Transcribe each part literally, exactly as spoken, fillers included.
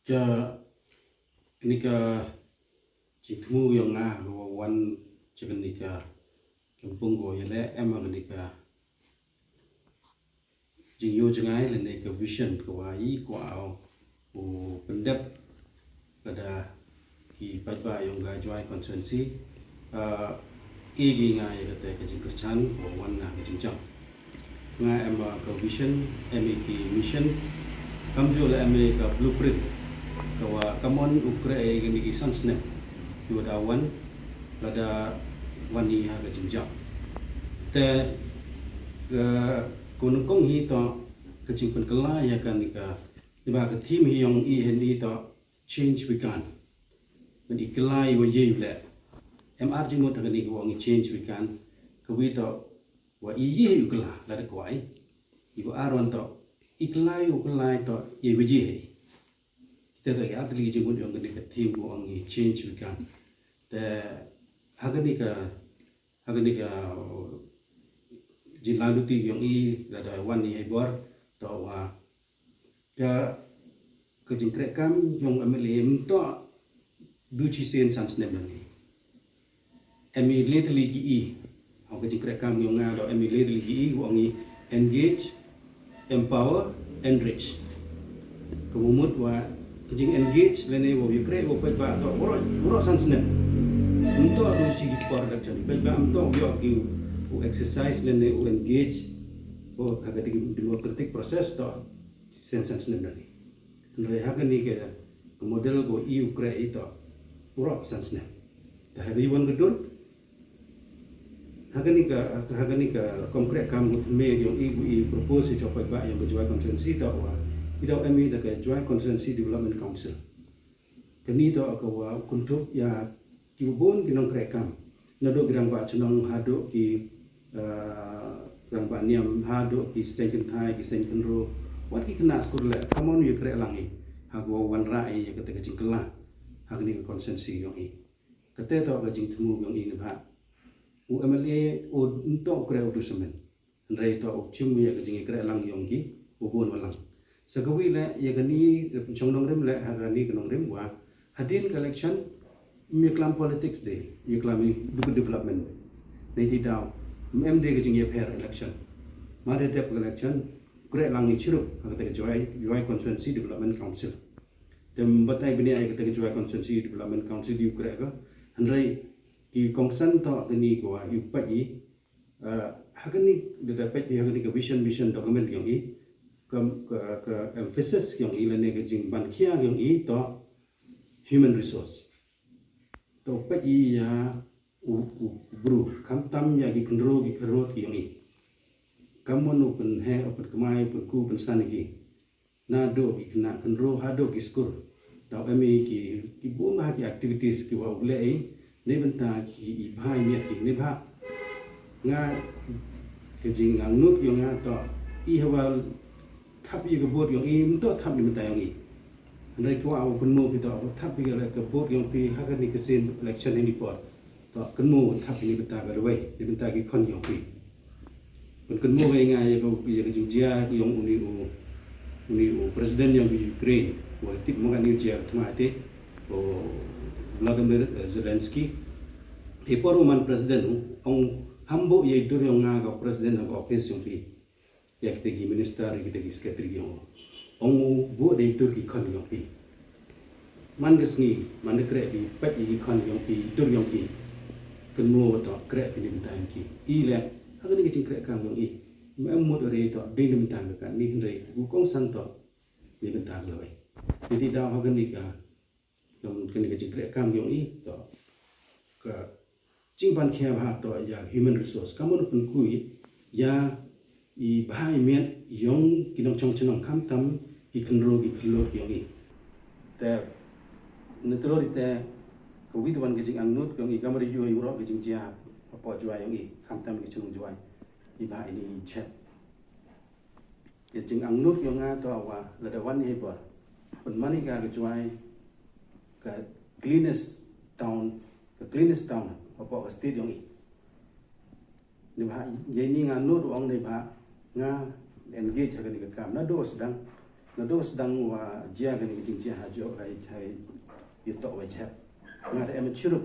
Ka, kani ka jingthmu yong nga ka wa wan cha kani ka lympung ko yaleh em ha kani ka jingyoo jngai lane ka vision ka wa i kwah u pyndep lada ki paidbah yong ka Jowai constituency. Ah, i ki nga ya kate ka jingkyrchan ko wan na ka jingjam. Nga em, ah, ka vision, em i ki mission, kamjooh la em i ka blueprint ka wa kamon u kreh i kani ki san snem ki wa da wan, lada wan i ha ka jingjam. Te, ah, ko nyngkong hi toh ka jingpynkylla ya kani ka, iba ka theme hi yong i hen i toh Change We Can. Man i kylla i wa ye u leh. Em ar jingmut ha kani ka wa ong i Change We Can. Ka wi toh wa i ye u kylla lada kwah i. I wa ar wan toh i kylla i u kylla i toh ye wa ye. Kita toh i ar tylli ki jingmut yong kani ka theme ko ong i Change We Can. Te ha kani ka, ha kani ka, uh, jinglaluti yong i lada wan i hei bor toh wa ka, ka jingkreh kam yong M L A ym toh du chisien san snem lane. Em i le tylli ki E. Hong ka jingkreh kam yong nga toh em i le tylli ki E, wa ong i engage, empower, enrich. Ka mut wa ka jing engage lane wa u kreh wa paidbah toh waroh, waroh san snem. Ym toh du chi ki por election. Paidbah ym toh yoh ki u exercise lane u engage wa ha ka democratic process toh san, san snem lane. Hynrei ha kani ka, ka model ko i u kreh i toh waroh san snem. Te ha ka i wan ka dur, ha kani ka, ha kani ka rukom kreh kam ko thymme yong i ko i propose i cha paidbah yong ka Jowai constituency toh wa i daw em i da ka Jowai Constituency Development Council. Kani toh ka wa kynthup ya ki wa bun ki nongkreh kam. Naduh ki rangbah chnong haduh ki, ah, rangbah niam, haduh ki seng kynthai, ki seng khynroo, wat ki khynnah skur leh, kamon u ya kreh lang i ha ka wa wanrah i ya kate ka jingkylla ha kani ka constituency yong i. Kate toh ka jingthmu yong i neibhah u M L A u ym toh u kreh u du samen. Hynrei toh u chim ya ka jingkreh lang yong ki wa bun wa lang. Sa ka wi leh ya kani, pynchong nongrim leh ha kani ka nongrim wa hadien ka election ym ya klam politics de, ya klam i du ka development. Nei ti daw ym em de ka jingyapher election. Mar dep ka election kreh lang i chirup ha kate ka Jowai, Jowai Constituency Development Council. Te ym batai bniah ya kate ka Jowai Constituency Development Council i u kreh ka. Hynrei ki kongsan toh kani ka wa i u pait i, ah, ha kani da, da pait i ha kani ka vision, mission document yong i, ka, ka, ka emphasis yong i lane ka jingbankhia yong i toh human resource. Toh pait i ya u, u, u bru, khamtam ya ki khynroo ki khyrut ki yong i. Kamon u pynheh, u pynkmai, u pynku, u pynsan i ki. Naduh ki khynnah khynroo haduh ki skur. Daw em i ki, ki bun bha ki activities ki wa u leh i neibynta ki i bha i miat ki neibhah. Nga ka jingangnud yong nga toh i hawa thap i ka vote yong i, ym toh thap i neibynta yong i. Hynrei ka wa u kynmaw phi toh thap i ka, ka vote yong phi ha kani ka sien election heini por. Toh kynmaw thap i neibynta ka lawei, neibynta ki khon yong phi. Pynkynmaw wei nga ya ka, ya ka jingjia yong uni u, uni u president yong ka Ukraine, wa tip mo kani u jia ka thma te, u Volodymyr, eh, Zelensky. I por u man president u, ong ham buh ya i dur yong nga ka president ha ka office yong phi. Ya kite ki minister, ya kite ki secretary yong u. Ong u buh da i dur ki khon yong phi. Man ka sngi, man da kreh phi, pait i ki khon yong phi, dur yong phi. Kynmaw wa toh kreh phi neibynta yong ki. I leh, ha kani ka jingkreh kam yong i. Ym em mut re toh dei neibynta ka, kani hynrei u kongsan toh neibynta ka lawei. Te ti daw ha kani ka, yong kani ka jingkreh kam yong i toh ka jingbankhia bha toh ya human resource. Kamon u pynku i ya i bha i miat yong ki nongchong chnong khamtam ki khynroo ki khyllood yong i. Te na tlor i te ka wi te wan ka jingangnud yong i, kamon i yoh i waroh ka jingjia hapoh Jowai yong i khamtam ki chnong Jowai i bha ini i chet. Ka jingangnud yong nga toh wa lada wan i hei por, pynman i ka, ka Jowai ka cleanest town, ka cleanest town hapoh ka state yong i. Neibhah ya ini nga nud u ong neibhah nga engage ha kani ka kam naduh sdang. Nadooh sdang wa jia kani ka jingjia ha jooh, ha i, ha i, ya toh wa jhep. Nga da em chirup.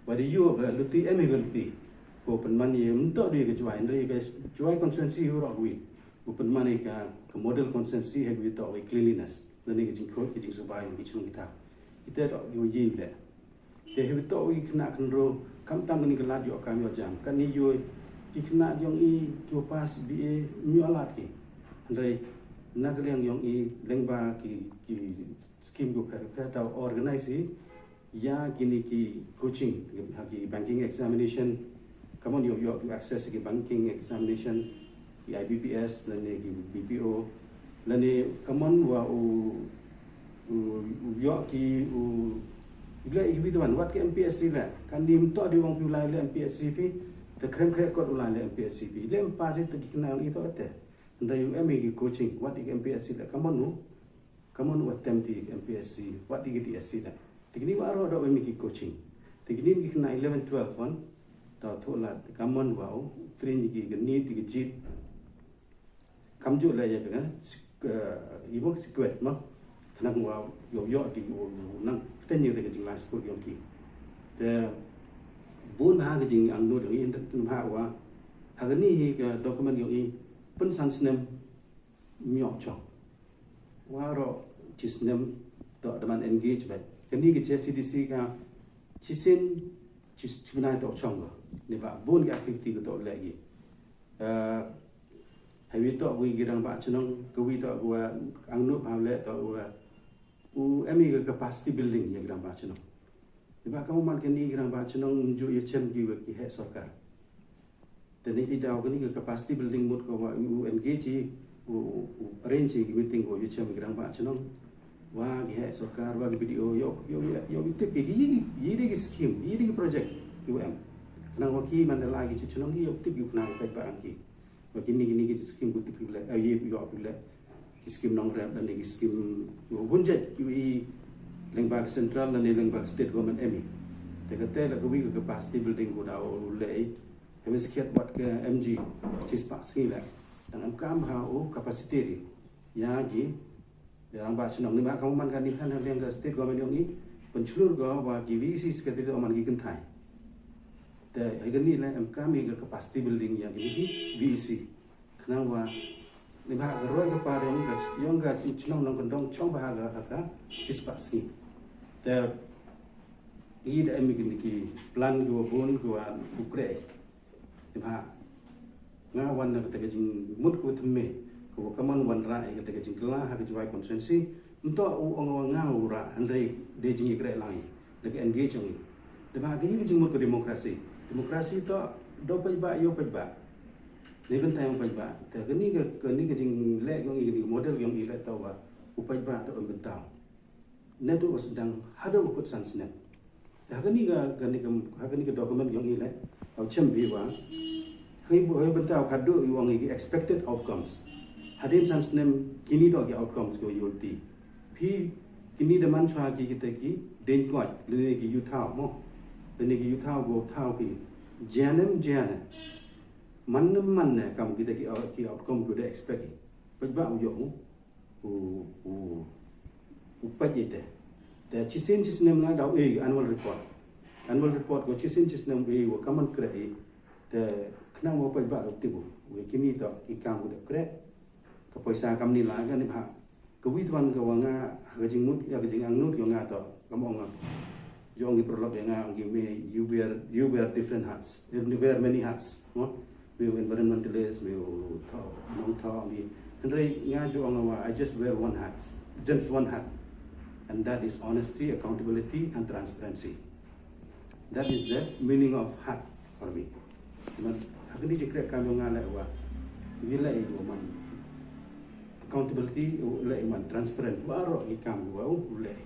Wa da yoo ka luti, em i ka luti. Ko pynman i mynta da ka Jwai, hynrei ka Jwai constituency u rok wi. U pynman i ka, ka model constituency ha ka wi toh wa cleanliness. Lane ka jingkhooid, ka jingsubai, ka jingchong kita. Ite toh wa ye le. Te hi wi toh wi khynnah khynroo, khamtam kani ka lad yoh kam yoh jam. Kani yoo, ki khynnah yong i, ki wa pass B A, ym yoh lad ki. Hynrei, na ka liang yong i, lyngba ki, ki scheme ko pher pher daw organize i, ya kini ki coaching, ha ki banking examination, kammon yow yoh ki access ki banking examination, ki I B P S, lane ki B P O, lane kammon wa u, u, u yoh ki u, u leh ki wi tuan, wat ki M P S C leh, kani ym toh di ong phi u lai leh M P S C phi, te khrem khreh kot u lai leh M P S C phi, leh ym pass i te ki khynnah i toh te. Hynrei u em i ki coaching, wat i ki M P S C leh, kammon u, kammon u attempt i ki M P S C, wat i ki D S C leh. Te kini waroh da u em i ki coaching. Te kini ki khynnah eleven, twelve wan, da thoh lad, kammon wa u train i ki, ka need, i ka jied. Kamjooh leh ya ka, sik-, eh, i mo secret mo. Khnang wa yow yoh ki u nang pteiñ ya ka jinglai skur yong ki. Te bun bha ka jingangnud yong i, hynrei bha wa, ha kani hi ka document yong i, pynsan snem ym yoh chong. Waroh chi snem toh da man engage bha. Kani ka J C D C ka chisien chi, chi bnai toh chong ko. Neibhah bun ki activity ko toh leh ki. Eh, ha wi toh wi ki rangbah chnong, ka wi toh wa angnud ha leh toh wa u em i ka capacity building ya ki rangbah chnong. Neibhah kam u man kani ki rangbah chnong ym ju yachem ki wa ki heh sorkar. Te neiti daw kani ka capacity building mut ko wa u engage i, u, u, u arrange i ki meeting ko yachem ki rangbah chnong. Wa ki heh sorkar, wa ki B D O, yow, yow, yow, yow tip ki, ki, ki, ki, ki scheme, ki, ki project, ki wa em. Khnang wa ki man da lai ki chi chnong ki, yow tip ki khnang wa paidbah ang ki. Wa kini, kini ki scheme ko tip ki leh, eh, ye, yow ki leh. Ki scheme nongrep lane ki scheme wa bun jait ki wa i lyngba ka central lane lyngba ka state government em i. Te kate la ka wi ka capacity building ko daw leh i. Hynrei skhiat wat ka M G, chispah sngi leh. Dang em kam ha u capacity di. Ya ki, ya rangbah chnong neibhah kam u man kani than ha liang ka state government yong i, pynchlur ko wa ki V E C secretary toh man ki kynthai. Te ha kani leh em kam i ka capacity building ya kini ki V E C. Khnang wa, neibhah ka roi ka par yong ka, yong ka chnong nongkyndong chong bha ha ka, ha ka chispah sngi. Te, i da em i kini ki plan ki wa bun ki wa u kreh. Neibhah, nga wan na kata ka jingmut ka wa thymme, ka wa kammon wanrah i kata ka jingkylla ha ka Jwai constituency, ym toh u ong wa nga u rah, hynrei da jingyakreh lang i, da ka engage yong i. Neibhah ka i ka jingmut ka democracy. Democracy toh, da paidbah, yow paidbah. Neibynta yong paidbah. Te kani ka, kani ka jingleh yong i, kani ka model yong i leh toh wa u paidbah toh em bynta. Nadooh wa sdang hadooh wa kut san snem. Te ha kani ka, kani ka, ha kani ka document yong i leh, u chem phi wa, hei bu, hei bynta wa khadooh i wa ngi ki expected outcomes. Hadien san snem kini toh ki outcomes ko yow ti. Phi kini da man chwa ki kita ki deiñ koit, lane ki yuthaw mo. Lane ki yuthaw ko thaw ki. Jan em jan em. Man em man em kam kita ki out-, ki outcome ko da expect i. Paidbah u yoh u, u, u, u pait i te. Te chisien chisnem la daw e annual report. Annual report ko chisien chisnem e wa kammon kreh i. Te khnang wa paidbah u tip u. Wa kini toh ki kam ko da kreh. Ka poisa kamni la ka neibhah. Ka wi tuan ka wa nga, ha ka jingmut, ya ka jingangnud yong nga toh, kam ong nga. Jong ki paralok ya nga, ong ki me, you wear, you wear different hats. You wear many hats, no? Me u environmentalist, me u thaw, nongthaw, ong ki. Hynrei nga ju ong nga wa, I just wear one hat, just one hat. And that is honesty, accountability, and transparency. That is the meaning of hat for me. Man, ha kani ka jingkreh kam yong nga leh wa, wi leh i wa man accountability, leh i man transparent, waroh i kam wa u leh.